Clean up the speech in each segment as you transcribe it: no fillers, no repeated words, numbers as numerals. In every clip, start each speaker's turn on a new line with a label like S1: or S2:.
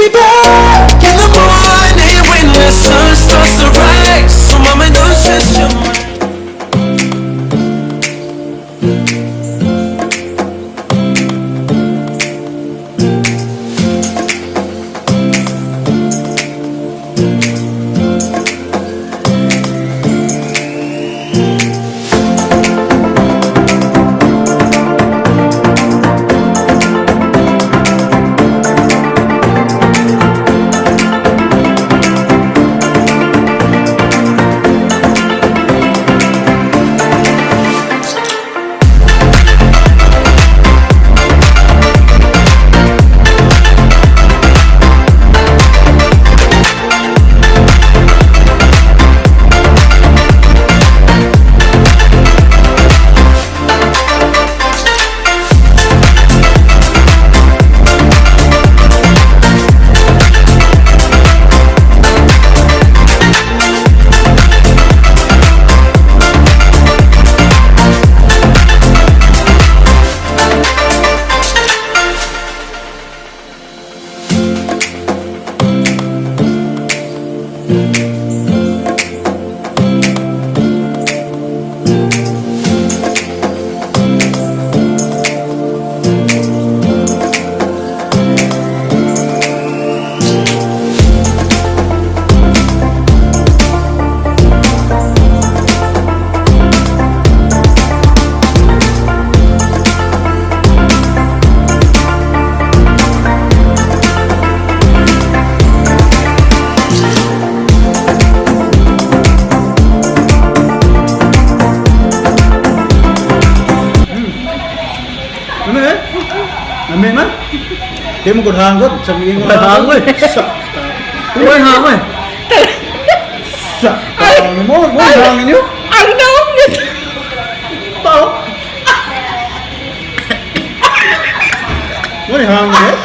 S1: Be back in the morning when the sun starts to rise. So mama, don't stress your mind.
S2: Ano eh? Nami man? Di mo gud hangod, sabihin ko.
S3: Hangoy.
S2: Sa.
S3: Uy, hangoy.
S2: Sa. Mo, mo hangin niyo.
S4: Ang naong nito.
S2: Tao. Mo ni hangin eh.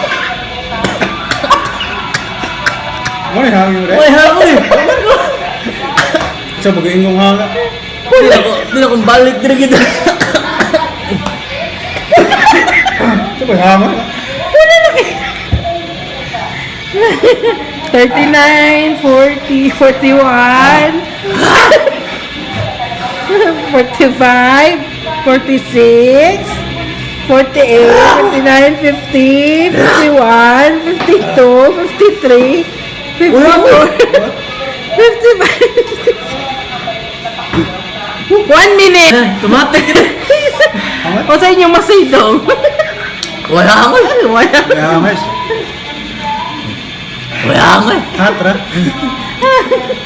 S2: Mo ni hangin
S3: Uy,
S2: eh.
S3: hangoy.
S2: Sa mag-ingong hangin.
S3: Di na akong balik diri kita.
S2: Sa mag hangin.
S4: 39, 40, 41, 45, 46, 48, 49, 50, 51, 52, 53, 54, 55. One minute!
S3: Tumatik kita.
S4: O sa inyong masidong.
S3: Uy, hangoy.
S4: Wala.
S2: Hangin.
S3: Uy, hangoy.
S2: Hatra.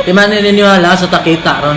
S3: Di man ninyo hala sa takita ron.